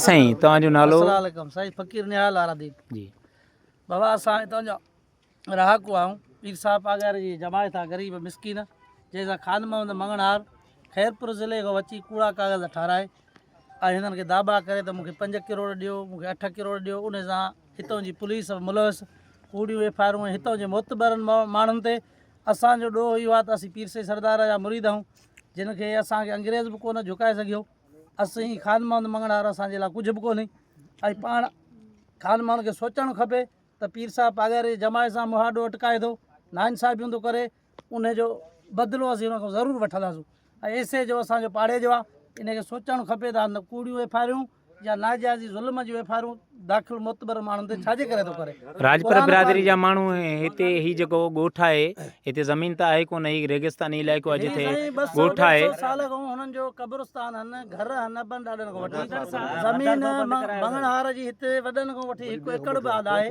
سائين توهان جو نالو؟ السلام عليڪم سائين فقير نهال آرادين جي بابا اسان هتان جا رهاڪو آهيون پير صاحب پاڳاري جي جماعت آ غريب مسڪين جنهن سان خان محمد مڱڻهار خيرپور ضلعي کان اچي ڪوڙا ڪاغذ ٺاراهي ۽ هنن کي داٻا ڪري ته مونکي پنج ڪروڙ ڏيو مونکي اٺ ڪروڙ ڏيو ان سان هتان جي پوليس ملوث ڪوڙيون ايف I آرون ۽ هتان جي معتبرن ماڻهن تي اسان جو ڏوهه اهو آهي ته اسين پير سائين سردار جا مريد آهيون جن کي اسان کي انگريز به ڪونه جهڪائي سگهيو اسين خان محمد مڱڻهار اسان جي لاء ڪجهه به ڪونهي ۽ پاڻ خان محمد کي سوچڻ کپي ته پير صاحب پاڳاري جي جماعت سان مهاڏو اٽڪائي ٿو ناانصافيون ٿو ڪري ان جو بدلو اسين ان کان ضرور وٺنداسون ۽ ايس ايچ او اسان جو پاڙي جو آهي ان کي سوچڻ کپي ته نه ڪوڙيون ايف I آرون يا ناجائزي ظلم جون ايف I آرون داخل معتبر ماڻهن تي ڇا جي ڪري ٿو ڪري؟ راڄپر برادري جا ماڻهو هتي هي جيڪو ڳوٺ آهي هتي زمين ته آهي ڪونه هي ريگستاني علائقو آهي جتي ڳوٺ آهي. سال کان هنن جو قبرستان هن گهر هن ابن ڏاڏن کان وٺي زمين مڱڻهار جي هتي وڏن کان وٺي هڪ ايڪڙ به آهي.